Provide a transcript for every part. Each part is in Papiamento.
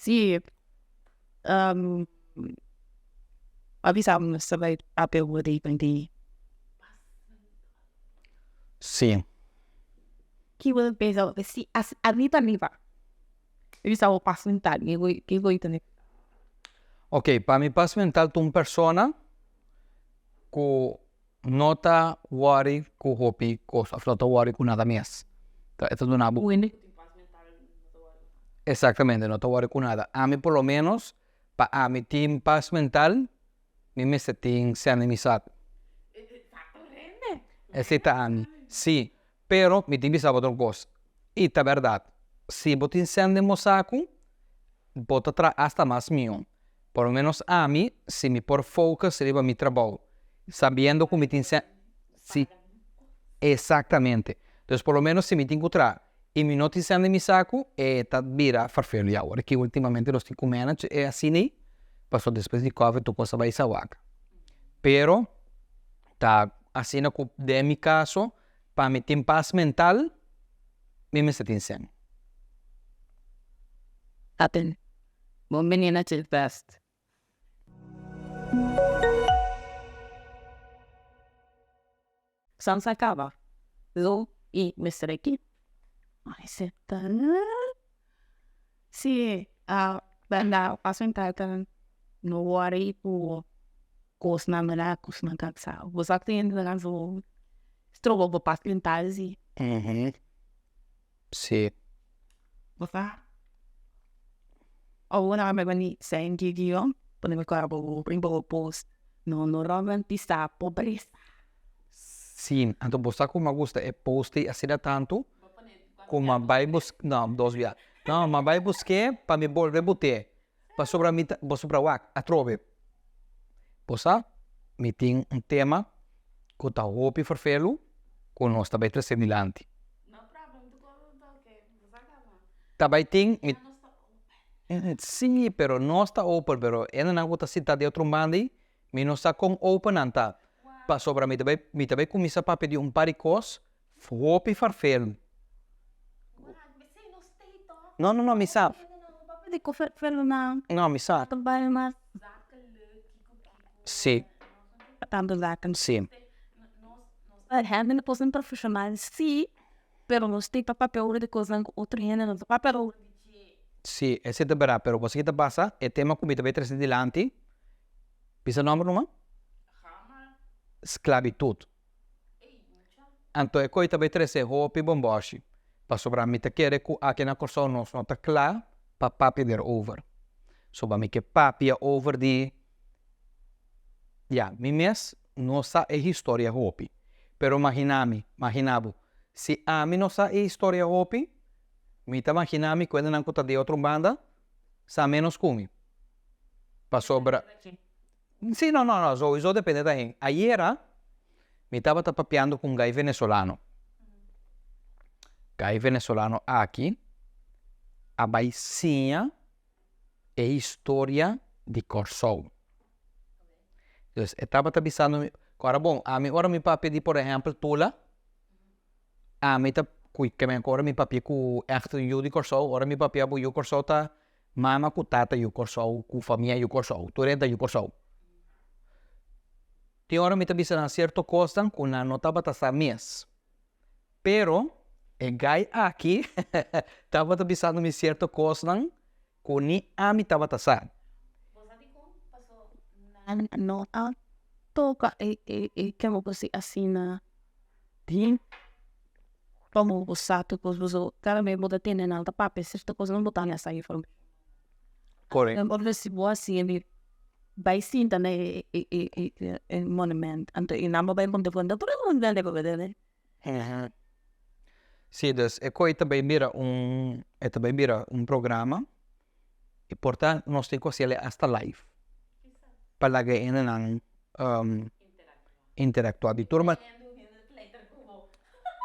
Sí, a bisa bo nos ta bai papia over di di. Sí. Ki bo ta pensa si ariba ariba mi bisa bo pas mental kiko i ta nifiká? Ok, pa mi pas mental ta un persona ku no ta worry ku hopi kos of no ta worry ku nada mes. Ta e ta duna bo. Un hende ku tin pas mental no ta worry ku nada. Exactamente, no ta worry ku nada. Ami por lo menos pa ami tin pas mental mi mester tin sèn den mi saku. Esei ta ami, si. Pero mi tin bisa bo otro kos, i ta bèrdat, si bo tin sèn den bo saku, bo ta traha asta mas mihó. Por lo menos ami, si mi por focus riba mi trabou, sabiendo ku mi tin sèn, si, exactamente. Dus por lo menos si mi tin ku traha i mi no tin sèn den mi saku, e ta bira farfelu. Ya awor aki ultimamente nos tin ku manage e asina ei, pasobra despues di covid tur kos a bai sawaka. Pero ta asina ku den mi kaso, pa mi tin pas mental, mi mester tin sèn. Aten. Bon bini na Chill Fest. Sans a caba. Lo y mester aki. Ay seta. Si, banda pas mental ta no worry cu cosnan berdad, cosnan cansa. Bo sa cu tin hende ta cansa bo stroba bo pas mental si. Si. Bo sa? Awor nan a bini sèn gigio pone mi kòrda bo riba bo post no no romantisa pobresa. Si, anto bo sa ku mi a gusta e post ei asina tantu ku mi a bai bus no dos bia no mi a bai busk'é pa mi bolbe bot'é pasobra mi ta pasobra wak atrobe bo sa mi tin un tema ku ta hopi ferfelu ku nos ta bai trese dilanti. Ta bai tin mi si pero nos ta open pero hendenan ku ta sinta di otro banda ei mi no sa kon open nan ta pasobra mi ta bai mi ta bai kuminsá papia di un par di kos hopi farfelu. No no no mi sa. No mi sa. Si. Si. Pero nos tin pa papia ora di kosnan ku otro hende no ta papia ora di dje. Sí, esei ta berdad, pero bo sa ki ta pasa? E tema ku mi ta bay trese dilanti, bisa nomber numa? Sklabitut. Anto e koe ta bay trese hopi bombòshi, pasobra mi ta kere ku aki na Kòrsou nos no ta kla pa papia derover. So ba mi ke papia over di Ya, mi mes no sa e historia hopi, pero magina mi, magina bo, si ami no sa e historia hopi, mi ta magina mi ku hendenan ku ta di otro banda sa menos ku mi. Pasobra, si, no, no, no, souiso depende ta hen. Ayera mi tabata papiando ku un gai venezolano. Gai venezolano aki a bai siña e historia di Kòrsou. Dus e tabata bisando mi, ku ora bon, ami ora mi papia di por ehèmpel Tula, ami ta ku ora mi papia ku ègt un yu di Kòrsou, ora mi papia ku yu Kòrsou ta mama ku tata yu Kòrsou, ku famia yu Kòrsou, tur hende ta yu Kòrsou. Tin ora mi ta bisa nan sierto kosnan ku nan no tabata sa mes. Pero e guy aki tabata bisando mi cierto cosnan cu ni ami tabata sa. Bo sa dicon? Paso nan no a toca e e tema cu si asina bien pa bo sa tur cos paso cada bes bo ta tende nan ta papia cierto cosnan bo ta haña sa informacion. Correcto. Si bo haci Bai sinta na e e monument anto e nan bo bai konta konta tur e monument ku bo tene. Si dus e koi ta bai bira un e ta bai bira un programa i por ta nos tin ku hasiel asta live pa laga e hendenan interactua di tur manera.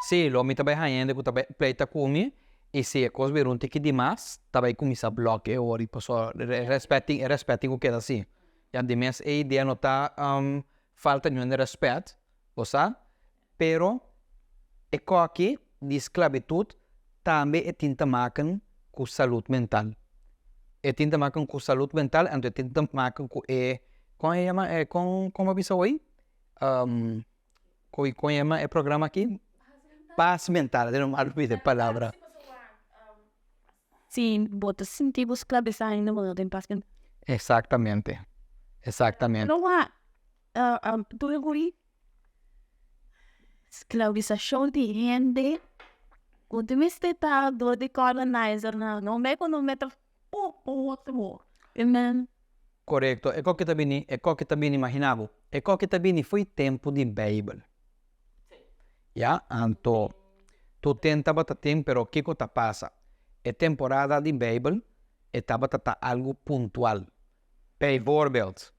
Si lo mi ta bai haña hende ku ta bai pleita ku mi i si e kos bira un tiki dimas ta bai kuminsá blòk e ora pasobra e rèspèt tin e rèspèt tin ku keda si. Ya di mes e idea no ta falta niun hende rèspèt, bo sa, pero e kòki di sklabitut tambe e tin te maken ku salud mental. E tin te maken ku salud mental anto e tin te maken ku e kon e yama e kon kon bo a bisa hoy kon kon yama e programa aki pas mental mi a olbida e palabra. Si bo ta sinti bo sklabisá ainda bo no tin pas mental. Exactamente exactamente. Pero wak tur e guri Sklabisashon di hende ku tin mester ta dor di colonizernan no me ku no mester otro amen. Korekto, e koki ta bini, e koki ta bini, imagina bo, e koki ta bini fo'i tempu di Beibel. Ya, anto tur ten tabata tin, pero kiko ta pasa? E temporada di Beibel e tabata ta algu puntual. Bijvoorbeeld,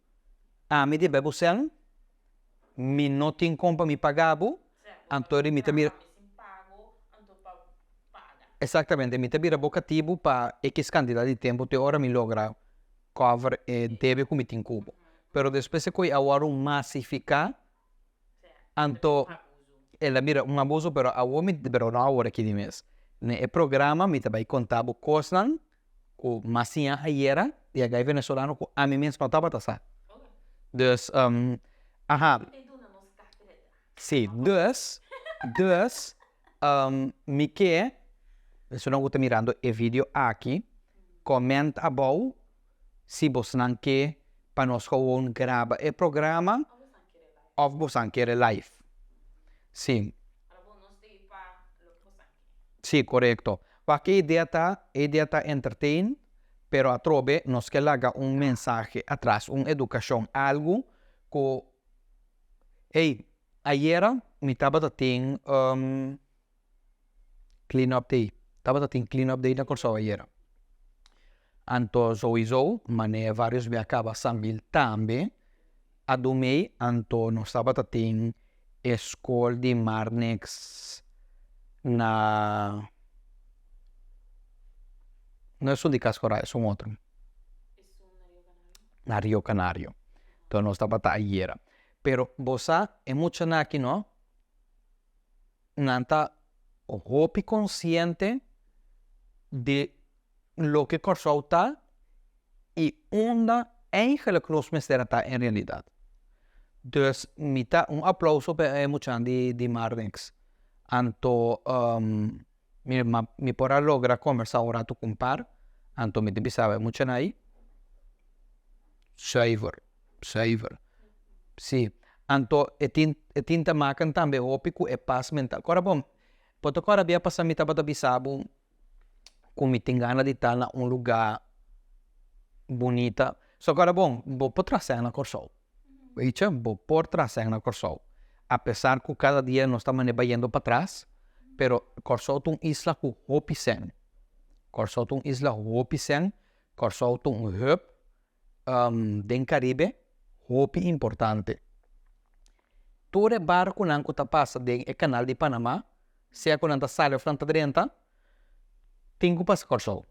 ami di bebu sèn, mi no tin kon pa mi paga bo, anto di mi ta bira. Exactamente, mi ta bira bo katibu pa ekis kantidat di tempu te ora mi logra cover e debe ku mi tin ku bo. Pero despues e koe a wòrdu masifiká, anto el a bira un abuso, pero awor mi, pero no awor aki di mes. Na e programa mi ta bai konta bo kosnan ku mas siña ayera di a gai venezolano ku ami mes no tabata sa. Dus, aha. Si, dus, dus, mi ke esunnan ku ta mirando e video aki comment abou si bosnan ke pa nos gewoon graba e programa of bosan kere live. Si. Sí, korekto. Wak e idea ta, e idea ta entertain, pero atrobe nos ke laga un mensahe atras, un edukashon, algu ku, ey, ayera mi tabata tin clean up day, tabata tin clean up day na Kòrsou ayera. Anto souiso mane varios bia kaba Sambil tambe a dumei anto nos tabata tin e skol di Marnix na no esun di Cascorá esun otro na Rio Canario enton nos tabata ayera pero bo sa e muchanan aki no nan ta hopi konsiente di loke Kòrsou ta i unda eigenlijk nos mester a ta en realidat. Dus mi ta un aplouso pa e muchanan di di Marnix. Anto mi mi por a logra kombersá un ratu ku un par, anto mi ta bisa e muchanan ei zuiver, zuiver. Si, anto e tin e tin ta maken tambe hopi ku e pas mental. Kòrda bon, bo ta kòrda bia pasá mi tabata bisa bo ku mi tin gana di ta na un lugá bunita. So kòrda bon, bo por traha sèn na Kòrsou. Weichi, bo por traha sèn na Kòrsou. Apesar ku kada dia nos ta manera bayendo patras, pero Kòrsou ta un isla ku hopi sèn. Kòrsou ta un isla hopi sèn, Kòrsou ta un hub den Karibe hopi importante. Tur e barkunan ku ta pasa den e kanal di Panama, sea ku nan ta sali òf nan ta drenta, tin ku pasa Kòrsou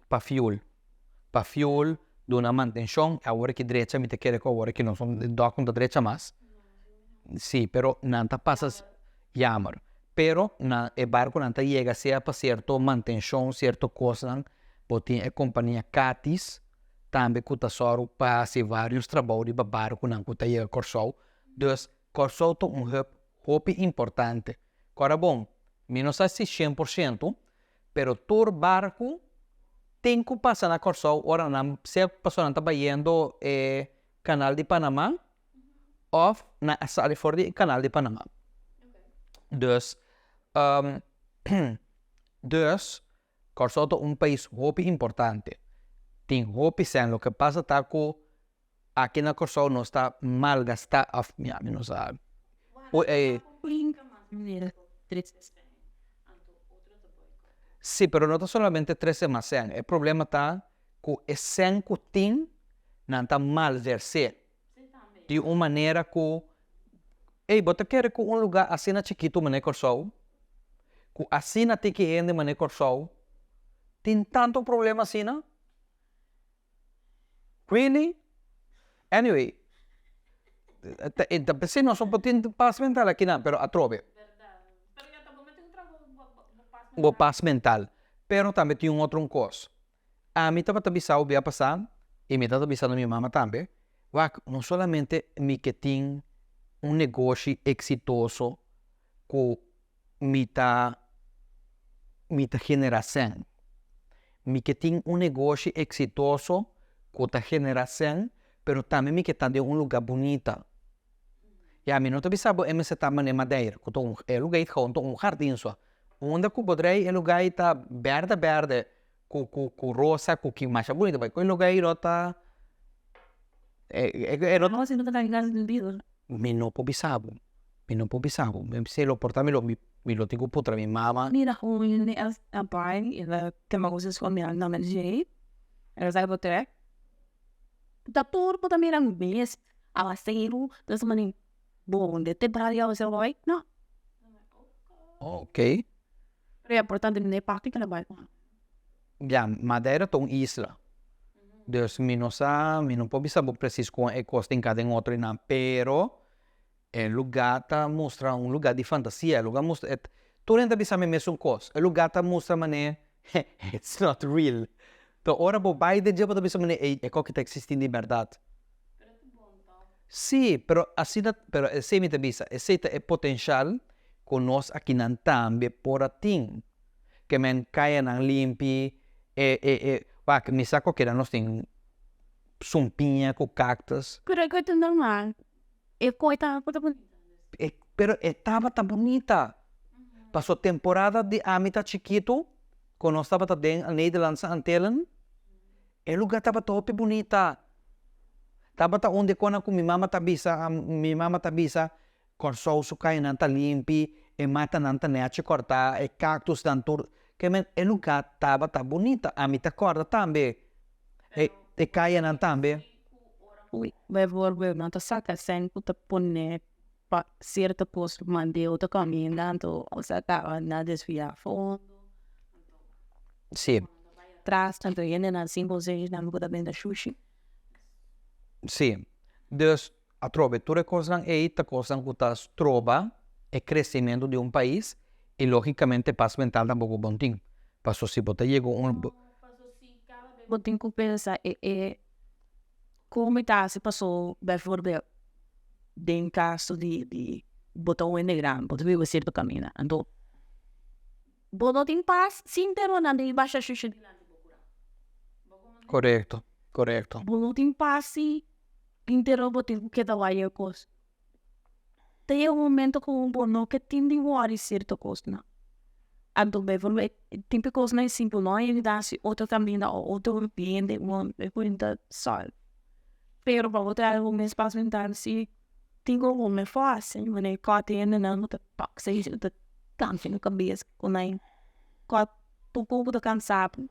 pa fuel, pa fuel, duna mantenshon. Awor ki drecha mi ta kere ku awor ki nos dòk no ta drecha mas, si, pero nan ta pasa yamer. Pero nan e barkunan ta yega sea pa sierto mantenshon, sierto kosnan, bo tin e kompania Katis tambe ku ta sòru pa hasi vários trabou riba barkunan ku ta yega Kòrsou. Dus Kòrsou ta un hub hopi importante. Kòrda bon, mi no sa si shen por shento, pero tur barku tin ku pasa na Kòrsou ora nan sea pasobra nan ta bayendo e kanal di Panama òf nan a sali for di e kanal di Panama. Dus, dus Kòrsou ta un pais hopi importante. Tin hopi sèn. Loke pasa ta ku aki na Kòrsou nos ta malgastá òf ya mi no sa. Sí, pero no ta solamente trese mas sèn. E problema ta ku e sèn ku tin nan ta malvers'é di un manera ku, ey, bo ta kere ku un lugá asina chikitu manera Kòrsou, ku asina tiki hende manera Kòrsou, tin tantu problema asina? Really? Anyway, ta p'esei nos no por tin pas mental akinan, pero atrobe. Bo pas mental. Pero tambe tin un otro un kos. Ami tabata bisa bo bia pasá, i mi tabata bisa na mi mama tambe, wak, no solamente mi ke tin un negoshi eksitoso ku mi ta mi ta generá sèn. Mi ke tin un negoshi eksitoso ku ta generá sèn, pero tambe mi ke ta den un lugá bunita. Ya, mi no ta bisa bo e mester ta manera Madeira, ku ta un e lugá ei ta un hardin so. Unda ku bo drei e lugá ei ta bèrdè bèrdè ku ku ku rosa ku ki masha bunita bai ku e lugá ei no ta e e no Mi no por bisa bo, mi no por bisa bo, mi si lo por ta mi lo mi lo tin ku puntra mi mama. Mira un hende a bai el a kema ku su eskonde nan na dje el a sali por trek ta tur bo ta mira mes awaseru ta suma ni bon de te bario awaseru bai no. Ok. Pero e importante no e parti ku el a bai. Ya, Madeira ta un isla. Dus mi no sa, mi no por bisa bo precies kon e kos tin ka den otro einan, pero e lugá ta mustra un lugá di fantasia, e lugá mustra, e tur hende ta bisa mi mesun kos, e lugá ta mustra manera it's not real. Pero ora bo bai den dje bo ta bisa manera ey e koki ta existi di bèrdat. Sí, pero asina, pero esei mi ta bisa, esei ta e potenshal ku nos akinan tambe por a tin. Ke men kayanan limpi, e e e wak mi sa ku keda nos tin sumpiña ku kaktus. Pero e koi ta normal, e koi ta ta bunita. E pero e tabata bunita, paso temporada di ami ta chikitu ku nos tabata den Nederlandse Antillen, e luga tabata hopi bunita. Tabata un di e konan ku mi mama ta bisa, mi mama ta bisa, Kòrsou su kayanan ta limpi, e matanan ta nèchi kòrtá, e kaktusnan tur, ke men e lugá tabata bunita. Ami ta kòrda tambe e e kayanan tambe. Bijvoorbeeld nan ta saka sèn ku ta pone pa sierto kos mand'e otro kaminda anto osea kaba nan desviá fondo. Sí. Tras tanto hendenan sin konsenshi ku ta benta shushi. Sí, dus atrobe tur e kosnan ei ta kosnan ku ta stroba e kresimentu di un pais i logikamente pas mental tampoko bon tin, paso si bo ta yega un. Bo tin ku pensa e e kon mi ta hasi paso bijvoorbeeld den kaso di di bo ta un hende grandi bo ta biba sierto kaminda anto bo no tin pas sin pero nan tin basha shushu dilanti bo kura. Korekto. Korekto. Bo no tin pas si intero bo tin ku keda waya e kos. Ta yega un momento ku bo no ke tin di wòri sierto kosnan. Anto bijvoorbeeld tin pe kosnan si bo no a yuda si otro kaminda o otro hende e por ta sòl. Pero pa bo traha bo mes pas mental si tin ku home fásil manera kòt hendenan ku ta toxic ku ta kansa bo kabes ku nan kòt poko ku ta kansa bo.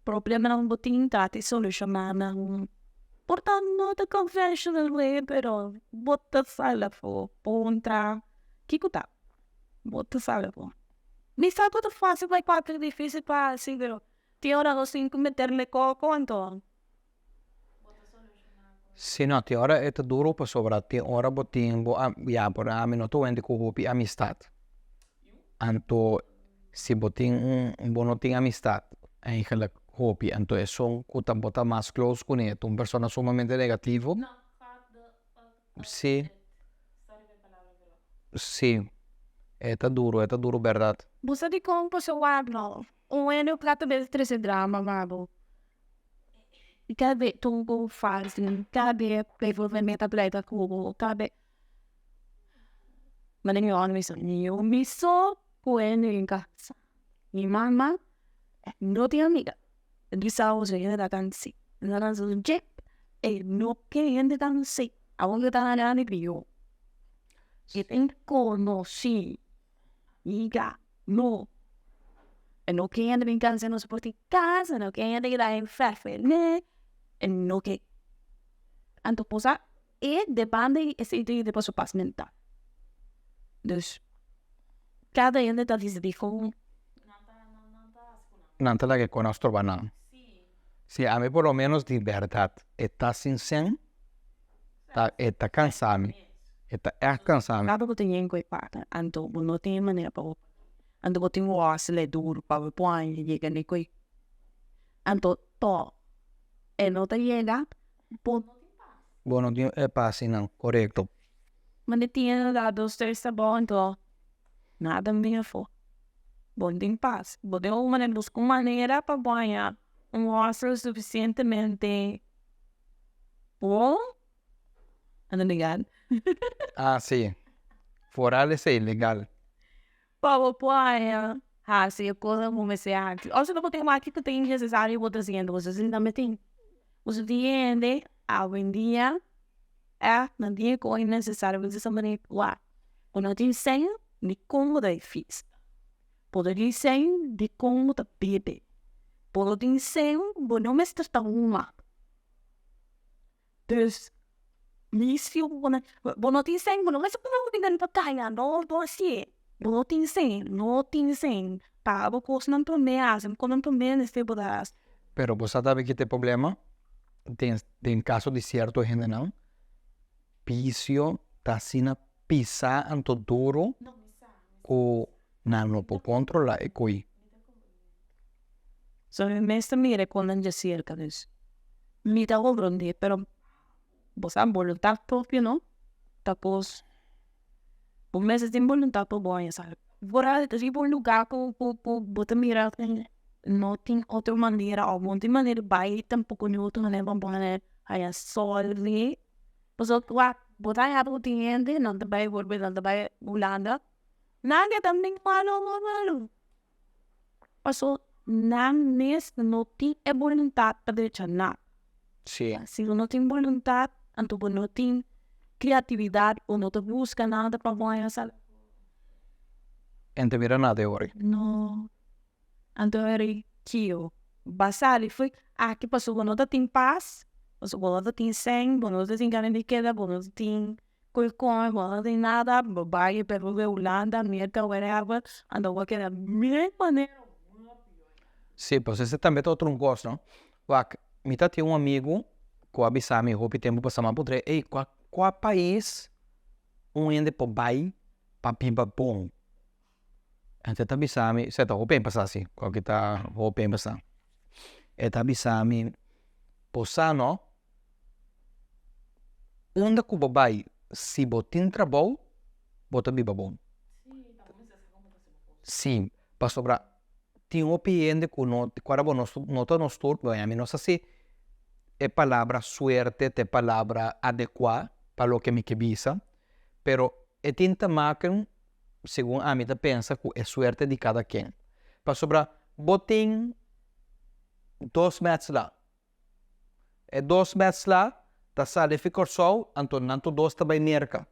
Problemanan bo tin ta di solushoná nan. Por ta no ta conventional way pero bo ta sali afó puntra kiko ta bo ta sali afó. Mi sa ku ta fásil pa e parti difísil pa hasi pero tin ora nos tin ku meterle koko anto bo ta solushoná. Si no tin ora e ta duru pasobra tin ora bo tin bo ya por ami no ta wende ku hopi amistat. Anto si bo tin un bo no tin amistad eigenlijk hopi anto esun ku ta bo ta mas close kune ta un persona sumamente negativo si si e ta duro e ta duro berdad. Bo sa dikon pasobra wak no un hende ku ta bes trese drama pa bo kada be tur bo fásil kada be ta playa ku bo kada be. Mane mi mama bisa mi yo mi so ku hende den kas. Mi mama no tin amiga. E bisa bo su hende ta kansi. Nan ta kansi dje e no ke hende kansi. Awor ke ta grandi pió. E tin konosí miga no. E no ke hende bin kansa nos por tin kas, e no ke hende keda den fèfele, e no ke. Anto bo sa E de banda ei esei ta yuda pa su pas mental. Dus kada hende ta disidí kon. Nan ta laga e kon a stroba nan. Si ami por lo menos di bèrdat e ta sin sen ta e ta kansa mi. E ta ègt kansa mi. Kada ku ta yen ku e paga anto bo no tin e manera pa bo paga. Anto bo tin ku hòsel e duru pa bo por haña yega ne ku e. Anto tòg e no ta yega, bo no tin pas. Bo no tin e pas einan, korekto. Mane tin inderdat dos tres trabou anto nada no bin afó. Bo no tin pas. Bo tin un manera buska un manera pa bo haña un hòstel sufisientemente bon, anto legal. Ah si, foral esei legal. Pa bo por haña hasi e kosnan ku mester hasi. Òf si no bo tin wak kiko ta innesesario bo ta hasiendo, bo sa tambe tin. Bo sa tin hende awendia ègt nan tin e kos innesesario bo sa manera wak. Bo no tin sèn di kon bo ta e fiesta. Bo no tin sèn di kon bo ta bebe. Bo no tin sèn bo no mester ta huma. Dus misio bo no bo no tin sèn bo no mester pone hopi den pa kaya no bo hasié bo no tin sèn no tin sèn paga bo kosnan promé hasi bo kosnan promé despues bo ta hasi. Pero bo sa tambe kita e problema den den kaso di sierto hendenan bisio ta asina pisa anto duro ku nan no por kontrola e koi. So mi mes ta mira e konan dje serka dus mi ta komprondé pero bo sa boluntat propio no ta kos bo mester tin boluntat pa bo haña sa ora riba un lugá ku ku bo ta mira ku no tin otro manera òf no tin manera bai tampoko ni otro manera pa bo haña sòlve pasobra wak bo ta haña ku tin hende nan ta bai nan ta bai Hulanda nan ke ta malo malo. Paso nan mes no tin e boluntat pa drecha nada. Sí. Si bo no tin boluntat, anto bo no tin kreatividat, bo no ta buska nada pa bo haña sal. En ta mira nada e ora. No. Anto ora kio ba sali fo'i aki paso bo no ta tin pas, paso bo no ta tin sèn, bo no ta tin gana di keda, bo no ta tin Koe kome bo no tin nada, bo bai pero bo Hulanda, Merka, wherever, anto bo keda bien manera. Sí, pues ese tambe ta otro un kos, no? Wak, mi ta tin un amigu ku a bisa mi hopi tempu pasá, mi a puntra e, ey, kua kua pais un hende por bai pa biba bon? Anto e ta bisa mi, esei ta hopi aña pasá si, ku ta hopi aña pasá. E ta bisa mi, bo sa no, Unda ku bo bai si bo tin trabou bo ta biba bon. Si, pasobra tin hopi hende ku no ku ora bo no ta nos tur, ami no sa si e palabra suerte ta e palabra adekuá pa loke mi ke bisa, pero e tin te maken segun ami ta pensa ku e suerte di kada ken. Pasobra bo tin dos mètsla. E dos mèsla ta sali fi Kòrsou, anto nan tur dos ta bai Merka,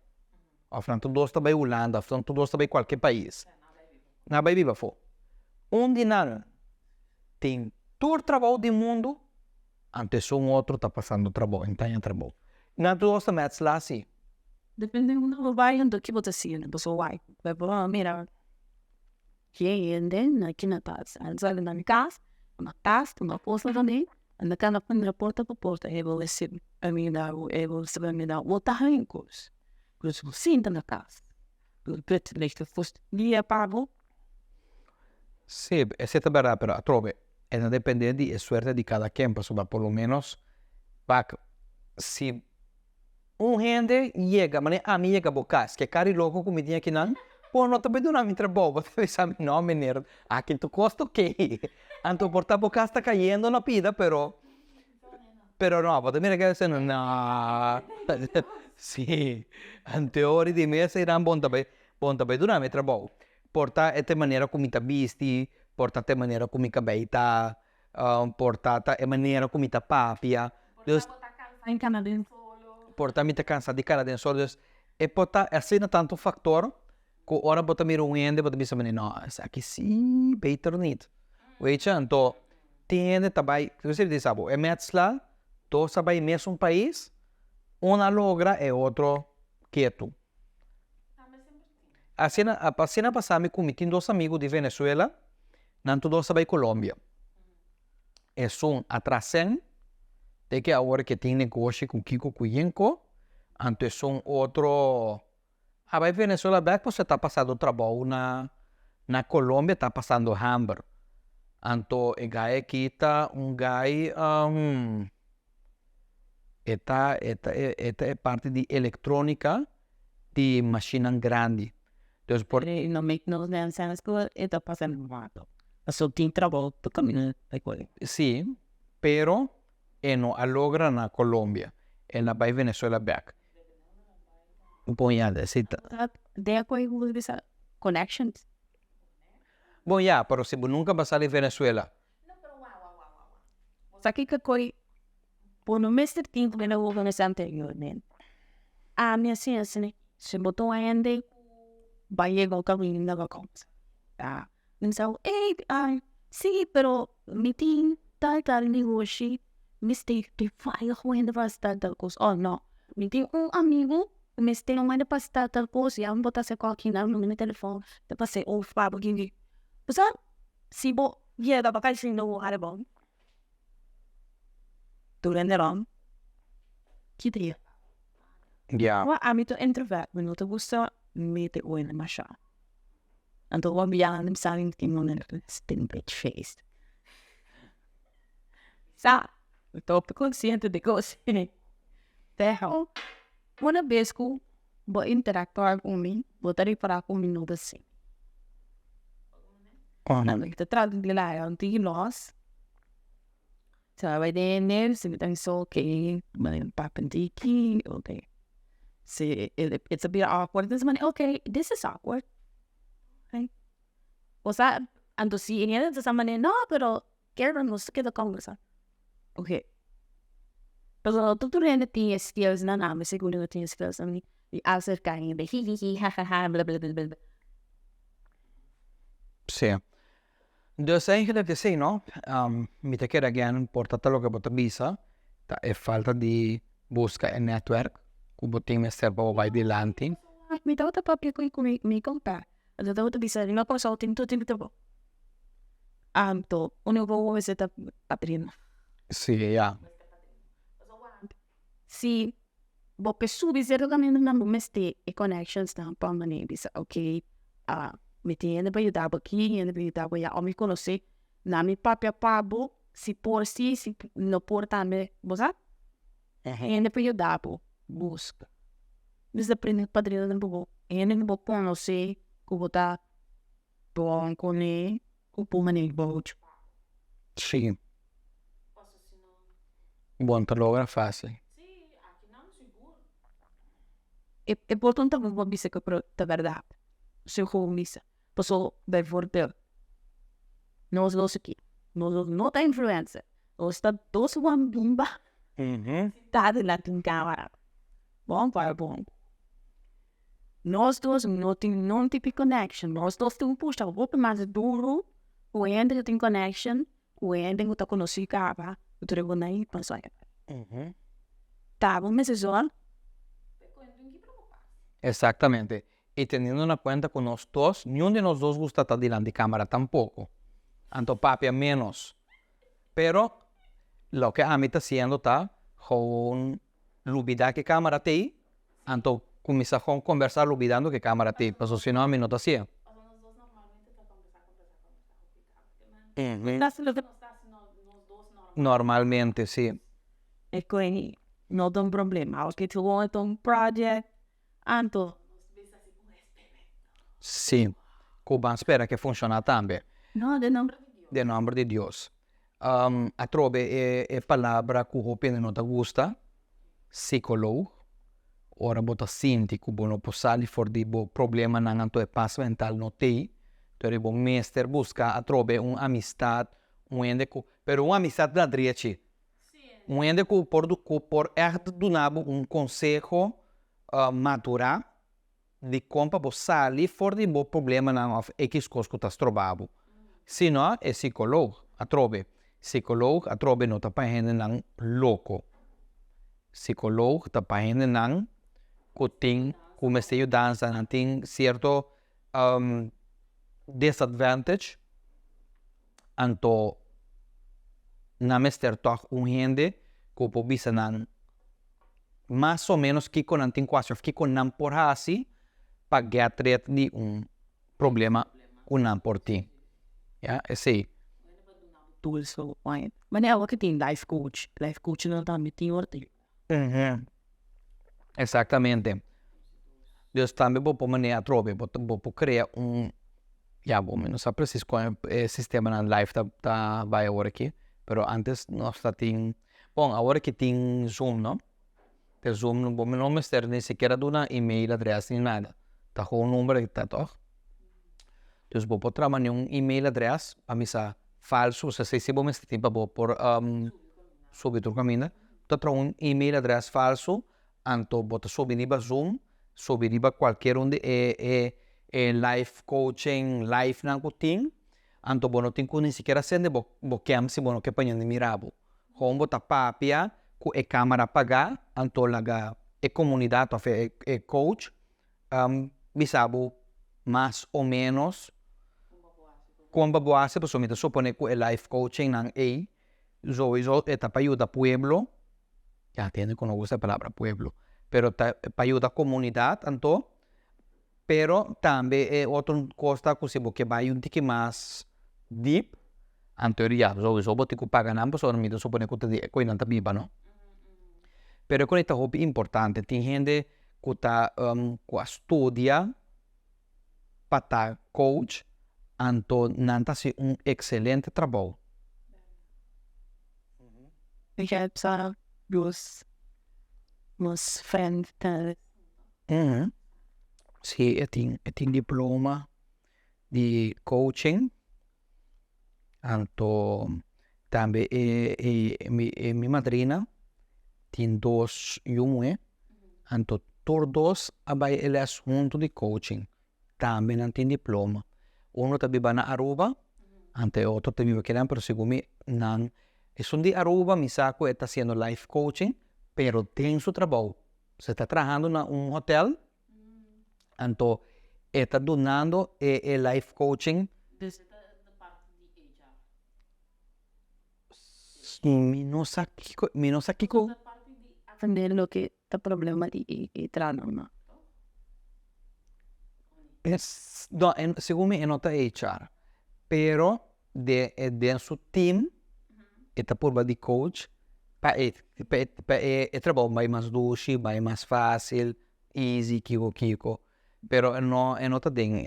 òf nan tur dos ta bai Hulanda, òf nan tur dos ta bai kualke pais. Nan a bai biba afó. Un di nan tin tur trabou di mundu, anto esun otro ta pasando trabou, e no ta haña trabou. Nan tur dos ta mèsla si. Depende unda bo bai anto ki bo ta siña, pasobra wak, bo mira. Ki hende na ki na kas nan sali nan kas na kas tuma kos tambe nan ta kana pundra porta pa porta e bo risibi comida e bo risibi comida bo ta haña kos pero si bo sinta na kas dia pa bo. Si, esei ta berdad, pero atrobe e ta depende di e suerte di kada ken pasobra por lo menos wak si Un hende yega, manera ami yega bo kas, ke kari loko ku mi tin akinan, bo no ta bai duna mi trabou, bo ta bisa mi, no meneer, aki tur kos ta okey. Anto por ta bo kas ta kayendo na pida, pero, pero no, bo ta mira ke esei no, si, anto e ora di mi eseinan bo no ta bai, bo no ta bai duna mi trabou. Por ta e ta e manera ku mi ta bisti, por ta ta e manera ku mi kabei ta, Por ta ta e manera ku mi ta papia. Por ta bo ta kansa di kana den solo. Por ta mi ta kansa di kana den solo. Dus e por ta asina tantu faktor ku ora bo ta mira un hende bo ta bisa manera no esaki si beter nit. Wechi anto tin hende ta bai ku esei ta bisa bo e mètsla dos a bai mesun pais un a logra e otro ketu. Asina asina a pasa mi ku mi tin dos amigu di Venezuela nan tur dos a bai Colombia. Esun a traha sèn te ke awor ke tin negoshi ku kiko ku yenko anto esun otro a bai Venezuela bek pasobra e ta pasando trabou na na Colombia ta pasando hamber. Anto e guy aki ta un guy e ta e ta e ta e parti di electronica di mashinnan grandi. Dus por. E no make no sense ku e ta pasa normal. Pasobra tin trabou ta kaminda ta kore. Si, pero e no a logra na Colombia, el a bai Venezuela bek. Bon ya, si ta. Den akoy ku bo ta bisa connections. Bon ya, pero si bo nunca ba sali Venezuela. Bo sa kiko koy bo no mester tin ku bira organisa anteriormente. Ami a siña asina, si bo ta un hende ku ba yega un kaminda ba komsa. Mi sa ey si pero mi tin tal tal negoshi mester faya ku hende pa hasi tal tal kos oh no mi tin un amigu ku mester un hende pa hasi tal tal kos ya mi por ta hasi kòki nan mi telefòn ta pas'é of pa bo kende bo sa si bo yega pa kai sinta bo hali bon tur hende rònt ki ta yega ami ta introvert mi no ta gusta mete ku hende masha. Anto bo biaha mi sa mi tin un stupid face. Sa, mi ta hopi konsiente di kos. Pero una bes ku bo interaktua ku mi, bo ta ripará ku mi no ta así. Mi ta trata di laga un tiki lòs. Si mi bai den e si mi ta bisa ok, mi papia un tiki, ok. Si e ta bira awkward, mi ta bisa ok, this is awkward. Osea, anto si e hende ta sa manera, no, pero kere nos ta keda kombersa. Ok. Pasobra no tur hende tin e skills nan, ami sigur no tin e skills nan di aserka hende, hihihi, hahaha, blablabla. Sí. Dus eigenlijk esei no, mi ta kere again por ta ta loke bo ta bisa ta e falta di buska e netwerk ku bo tin mester pa bo bai dilanti. Mi tabata papia ku mi kompa, anto tabata bisa mi no Kòrsou tin tur tipo trabou, anto úniko ku bo mester ta padrino. Sí, ya. Si bo ke subi sierto kamindanan bo mester e connections nan pa manera bisa ok mi tin hende pa yuda bo aki hende pa yuda bo aya of mi konosé nan mi papia pa bo si por si si no por tambe bo sa hende pa yuda bo buska mester prende padrinonan pa bo hende ku bo konosé ku bo ta bon kuné ku por manera bo. Sí. Bon ta logra fácil. E por ta un tabú pa bisa ku pero ta bèrdat. Si gewoon bisa. Paso bijvoorbeeld nos dos aki, nos dos no ta influencer, nos ta dos wambimba sintá dilanti un kámara. Bon pa bon. Nos dos no tin nun tipo di connection, nos dos tin un pusha hopi mas duru ku hende ku tin connection ku hende ku ta konosí kaba ku ta riba nan paso e ta bo mester zòrg. Exactamente, y teniendo na cuenta cu nos dos, niun di nos dos gusta ta dilanti camara tampoco, anto papia menos, pero loke ami ta haciendo ta gewoon lubida ke camara t'ey, anto cuminsa con conversa lubidando ke camara t'ey, pasobra si no ami no ta hacié. Normalmente si. E koe no ta un problema, aunke gewoon ta un project, anto. Si, cu ban spera ke funciona tambe. No, den nomber di Dios. Den nomber di Dios. Atrobe e palabra ku hopi hende no ta gusta, psikoloog, ora bo ta sinti ku bo no por sali for di bo problemanan anto e pas mental no t'ei, entonces bo mester buska atrobe un amistat, un hende ku, pero un amistat na drechi, un hende ku por ku por ègt duna bo un konseho madurá Dikon pa bo sali for di bo problemanan òf ekis kos ku ta stroba bo? Si no, e sikoloog atrobe. Sikoloog atrobe no ta pa hendenan loko. Sikoloog ta pa hendenan ku tin ku mester yudansa, nan tin sierto disadvantage, anto nan mester tòg un hende ku por bisa nan mas o menos kiko nan tin ku hasi of kiko nan por hasi pa get rid di un problema ku nan por tin. Ya, esei. tools pa bo pone. Manera awor ku tin life coach, life coach nan tambe tin ora ta yuda. Exactamente. Dus tambe bo por manera atrobe, bo bo por crea un, ya bo mi no sa precies con e sistemanan live ta ta bay awor aki, pero antes nos ta tin, bon awor aki tin zoom no, te zoom bo no mester ni sikiera duna email adres ni nada, ta gewoon number ta toch. Dus bo por traha manera un email adres pa misa falso, osea si bo mester tin pa bo por subi tur kaminda, bo ta traha un email adres falso, anto bo ta subi riba zoom, subi riba kualkier un di e e e live coaching live nan ku tin, anto bo no tin ku ni sikiera sende bo bo cam si bo no ke pa hende mira bo, kon bo ta papia ku e kamera pagá, anto laga e komunidat òf e e coach bisa bo mas o menos kon pa bo hasi pasobra mi ta supone ku e life coaching nan ei souiso e ta pa yuda pueblo, ya tin hende ku no gusta e palabra pueblo, pero ta pa yuda komunidat anto, pero tambe e otro kos ta ku si bo ke bai un tiki mas deep anto ya souiso bo tin ku paga nan pasobra mi ta supone ku ta di e koinan ta biba no, pero e kos ei ta hopi importante tin hende ku ta ku a studia pa ta coach anto nan ta hasi un excelente trabou. Mi ke sa nos nos friend ta. Si e tin e tin diploma di coaching anto tambe e e mi e mi madrina tin dos yu muhé anto tur dos a bai e les huntu di coaching tambe nan tin diploma uno ta biba na Aruba anto e otro ta biba kinan pero segun mi nan esun di Aruba mi sa ku e ta hasiendo life coaching pero den su trabou se ta trahando na un hotel Anto e ta dunando e e life coaching. Dus e ta de parti di HR. Mi no sa kiko, mi no sa kiko. Ta parti di atende loke ta problema di e e trahadornan, toch? No, segun mi e no ta HR, pero den den su team e ta purba di coach pa e pa e pa e trabou bai mas dushi, bai mas facil. Easy kiko kiko pero e no e no ta den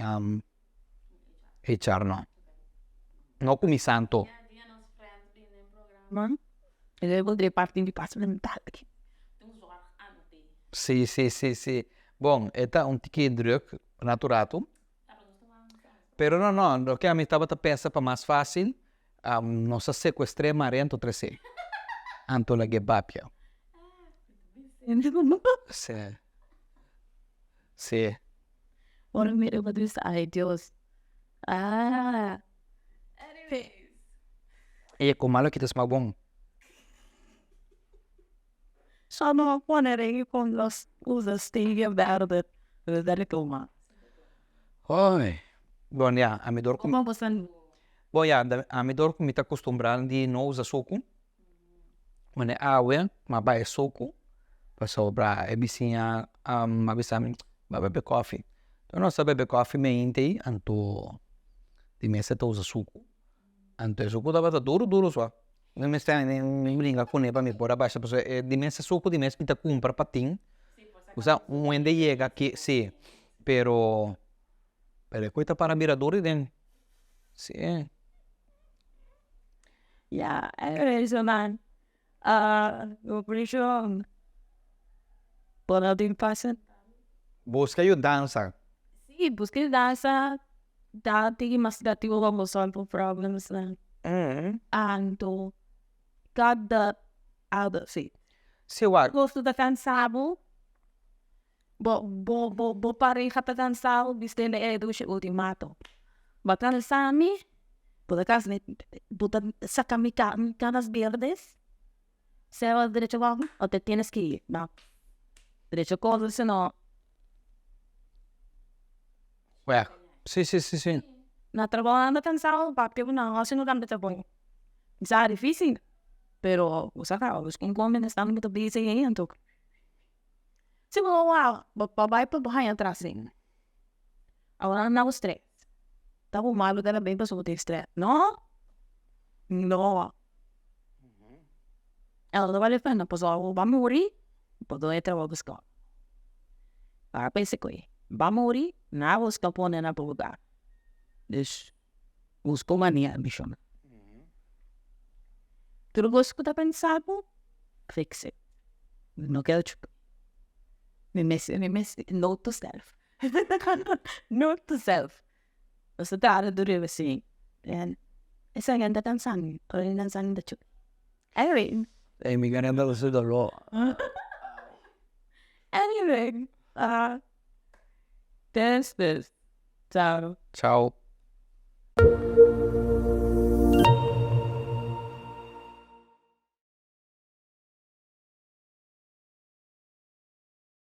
HR no. No ku mi santo. Si si si si bon e ta un tiki druk ratu ratu pero no no loke ami tabata pensa pa mas facil Nos a secuestr'é Maria anto tres'é. Anto lag'é papia. Sí. Sí. Ora mira bo ta ay Dios. Ah. Anyways. E ku malo kita sma bon. So no pone rei con los usa stevia verde. Dale toma. Ay. Bon ya, ami dor ku. Como bo sa. Bon ya, ami dor ku mi ta kustumbrá di no usa suku, manera awe mi a bai suku pasobra e bisiña a bisa mi bai bebe kòfi. Enton nos a bebe kòfi meinte ei anto di mes e ta usa suku, anto e suku tabata duru duru so, mi mester a bringa kuné pa mi por a basha pasobra e di mes e suku di mes mi ta kumpra pa tin, osea un hende yega aki si, pero pero e kos ta para bira duru den. Sí. Ya, eso man. Conclusion. Por no tin pasa. Busca yudansa. Sí, busca yudansa. Da tiki mas creativo pa bo solve problems nan. Anto kada other thing. Sí, wak. Gosto ta cansa bo. Bo bo bo bo pareha ta kansa bo bistende e dushi ultimato. Bo a kansa mi, bo ta kansa mi, bo ta saka mi mi canas berdes, sea derecho wou o te tienes que ir, no. Derecho kos si no. Wèg, si si si si. Na trabou nan ta kansa bo, papia ku nan hasi no kambia trabou. Sa dificil, pero bo sa kaba, bo un kon mientras tanto bo ta busy ei anto. Si bo no wak, bo por bai pa bo haña tras den. Awor nan bo stress. Ta bo mal bo ta bin pasobra bo tin stress. No! No. E no ta bale pena pasobra bo ba muri, bo doño ta buska. Para pensa ku e ba muri, nan a buska pone na bo lugar. Dus buska un manera mishon. Tur kos ku ta pensa bo, fix it. No keda chupa. Mi mes mi mes note to self. Note to self. Nos ta traha duru así. En esaki nan ta cansa mi, ora nan cansa mi ta chupa. Anyway. Ey mi garganta ta haci dolor. Anyway, uh, this this. Ciao. Ciao.